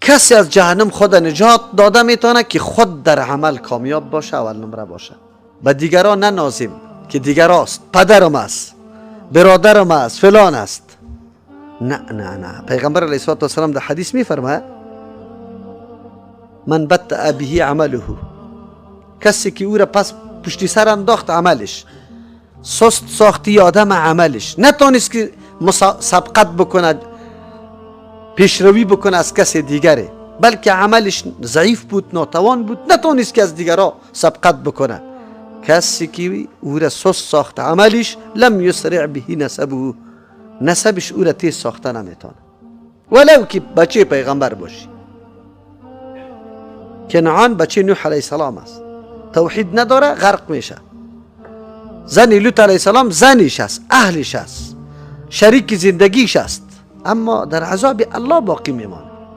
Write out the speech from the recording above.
کسی از جهنم خود نجات داده میتونه که خود در عمل کامیاب باشه، اول نمره باشه. به دیگران ننازیم که دیگراست، پدرم است، برادرم است، فلان است. نه نه نه. پیغمبر علیه الصلاة والسلام در حدیث میفرماید: من بطأ به عمله، کسی که او را پس پشتی سر انداخت، عملش سست ساختی آدم، عملش نتانست که سبقت بکند، پیشروی بکنه از کس دیگره، بلکه عملش ضعیف بود، ناتوان بود، نتونست که از دیگرها سبقت بکنه، کسی که او را سست ساخت عملش، لم یسرع به نسبه، نسبش او را تیز ساخته نمیتونه، ولو که بچه پیغمبر باشی. کنعان بچه نوح علیه السلام است، توحید نداره، غرق میشه. زن لوط علیه السلام زنش است، اهلش است، شریک زندگیش است، اما در عذاب الله باقی میمانه.